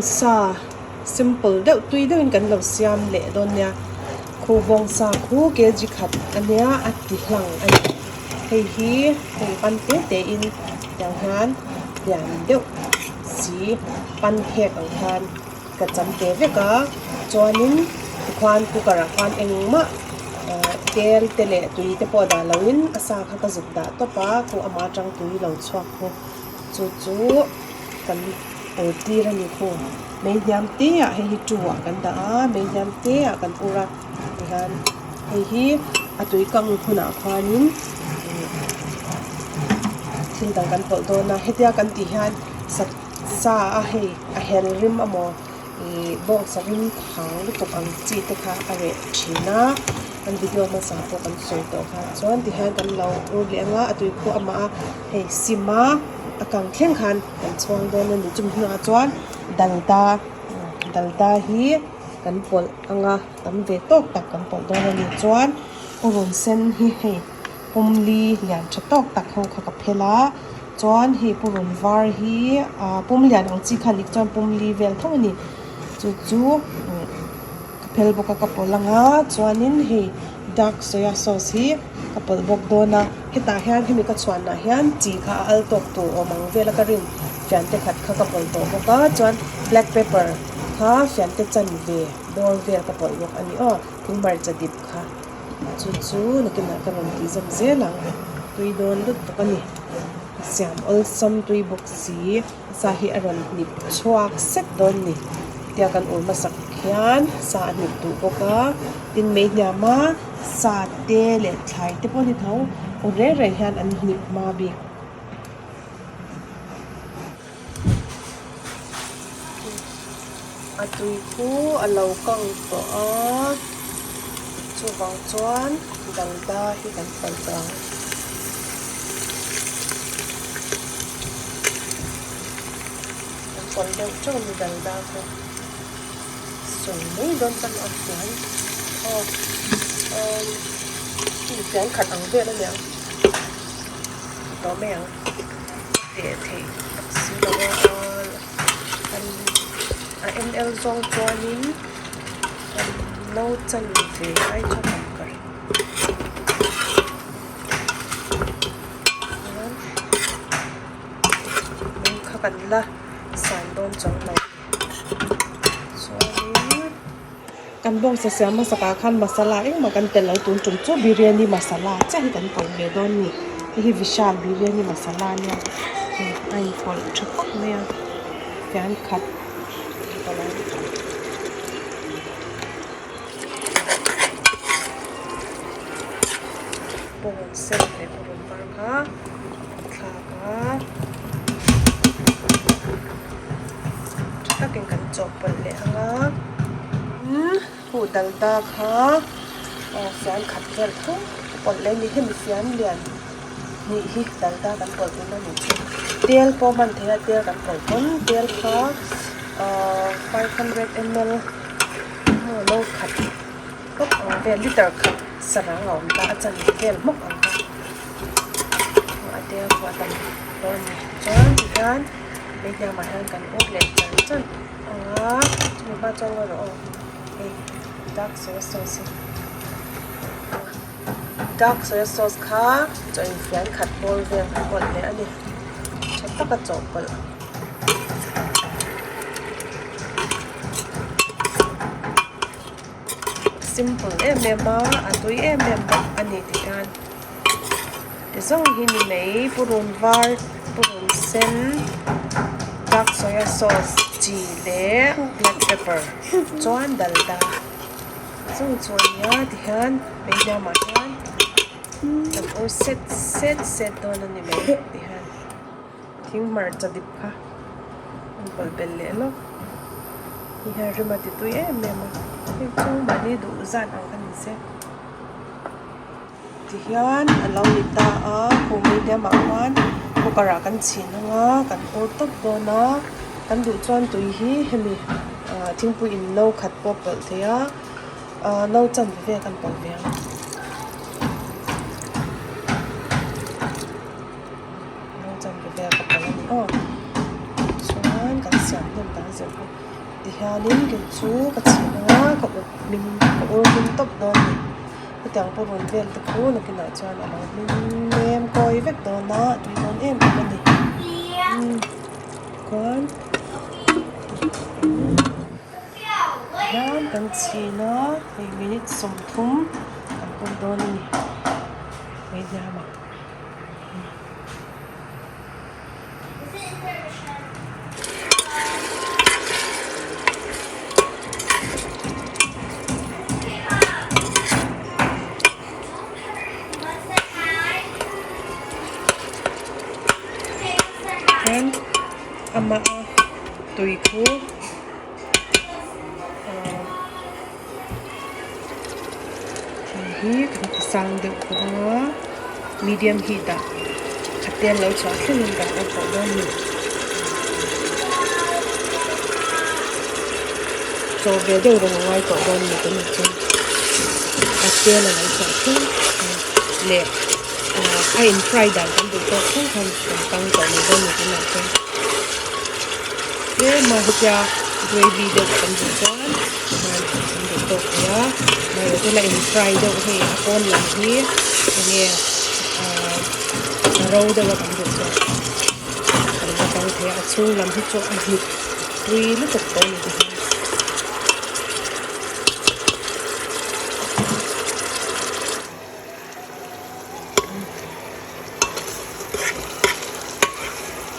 Bawngsa simple deuh tui deuhin kan lo siam leh dawn nia khu bawngsa khu kg khat a nia a ti hlang a ni hei hi hei pan te te in tiang hian lian deuh si pan phek ang khan ka cham ve vek a chuanin tikhuan cooker ah khan engmah ah tel te leh tui te pawh dah loh in a sa kha ka zuk dah tawp a khu amah atang tui lo chhuak khu chu chu kan ur tir a ni khu mei hniam te ah hei hi two ah kan dah a mei hniam te ah kan ur a tihian hei hi a tui kang hunah khuanin thil dang kan pawlh dawn a hetia kan tih hian sa sa a hei a hel rim amaw ih bawngsa rim thang lutuk ang chi te kha a reh thin a kan video hmasa pawh kan sawi tawh kha chuan tihian kan lo ur leh ang a a tui khuh amah a hei sim a a kang thleng khan kan chhuang dawn a ni chumi hnuah chuan dalda dalda hi kan pawlh ang a tam ve tawk tak kan pawlh dawn a ni chuan purun sen hi hei pumli lian tha tawk tak ho kha ka phel a chuan hei purun var hi ah pum lian ang chi kha nih chuan pumli vel tho a ni chu chu ka phel bawk a ka pawlh ang a chuanin hei dark soya sauce hi ka pawlh bawk dawn a hetah hian hemi ka chhuanah hian chi kha a al tawk tur awm ang vel a ka rin fiante khat kha ka pawlh tawh bawk a chuan black pepper kha fiante chanve bawr vel ka pawlh bawk a ni aw thing hmarcha dip kha chu chu nakinah ka rawn tih zawm zel ang tui dawn lutuk a ni siam awlsam tui bawk si sa hi a rawn hnip chhuak sek dawn a ni tia kan ur hmasak hian sa a hnip duh bawk a tin mei hniam a sa te leh thlai te pawh ni tho ur reng reng hian an hnip hma bik. A tui khu a lo kang tawh a chuvang chuan dalda hi kan pawlh tawh ang. Kan pawlh deuh teuh a ni dalda kha sawi mai dawn chuan a fian aw umm fian khat ang vel a niang tawh mai ang teh theih tak si lo a a ml zawng chuanin no chanve ai chu tam ka ring chuan kha kan la san dawn chuang lo chuanin. Kan bawngsa siam hmasakah khan masala engmah kan tel lo tun tum chu biryani masala chiah hi kan pawlh ve dawn a ni hei hi vishal biryani masala a nia hei a inpawlh tha khawp mai a fian khat purun sen leh purun var kha a thlak a tha takin kan chawhpawlh leh ang a huh dal ta kha aw fian khat vel tho pawlh leh a ni hemi fian lian hnih hi dal ta kan pawlh tun a nih chu tel pawh hman theih a tel kan pawlh pawn tel kha ahh 500 ml no khat tawp ang vel liter khat sarang a awm ta a chanve vel hmawk ang kha a tel pawh a tam dawn a ni chuan tihian hei hniamah hian kan ur leh chan chan ang a chumi hma chuan ngawi rawh aw hei dark soya sauce hi dark soya sauce kha chaw infian khat bawr vel kha pawlh leh a ni tha taka chawhpawlh. Simple em em a a tui em em bawk a ni ti hian ti zawng hi ni mai purun var purun sen dark soya sauce chi leh black pepper chuan dalda chung chu a nia ti hian hei hliamah hian kan ur set set set dawn a ni mai ti hian thing hmarcha dip kha an pawlh belh leh lawk hei hian rim a ti tui em em a hei chu mahni duh zat ang kha ni se tihian a lo ni ta a khum hliamah khuan cooker ah kan chhin ang a kan ur tawp dawn a kan duh chuan tui hi hemi ah thingpui in no khat pawh pawlh thei a ah no chanve vel kan pawlh ve ang. No chanve vel ka pawlh a ni aw chuan kan siam hnem dan zir bawk. hianin kei chu ka chhin anga ka up hmin ka ur hmin tawp dawn a ni. Hetiang purun vel te khu nakinah chuan a lo hmin nem kawi vek dawn a, a tui dawn em em a ni. Chuan hian kan chhin a hei minute 30 kan pawm dawn a ni meidiam ah. Chuan amah a tui khu ahh thing hi kan ti sang deuh bawk anga medium heat ah a tel lo chhuah thlengin kan awm tawh dawn a ni. Chaw ve deuh reng a ngai tawh dawn a ni tunah chuan a tel a lo chhuah thleng leh ahh a in fry dan kan duh tawk thleng khan kan kang tawh mai dawn a ni tunah chuan tlem a hetia gravy deuh kan duh chuan khan kan duh tawk thei a amaherawhchu la in fry deuh hei a pawn lam hi enge ahh a ro deuh a kan duh chuan kan la kang thei a a chhung lam hi chu a hnip tui lutuk tawh a ni tikhan.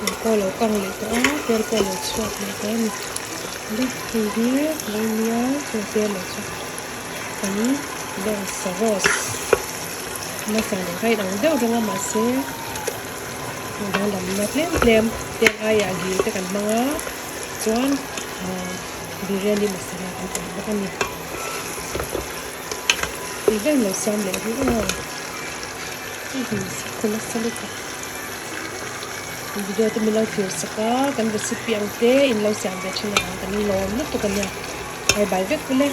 Tui pawh a lo kang leh tawh a tel pawh a lo chhuak leh tawh a ni le hei hi lo nia heng te a lo chhuak kan bawngsa roast hmasa leh kha inang deuh reng a mahse danglamna tlem tlem tel aiah ghee te kan hmang a chuan ahh biryani masala kan telh bawk a ni. Tui ber lo siam leh rih aw. Hei hi ka nasa lutuk. Video te min lo thlir sak a, kan recipe ang te in lo siam ve thin avang kan lawm lutuk a nia. Bye bye vek ule.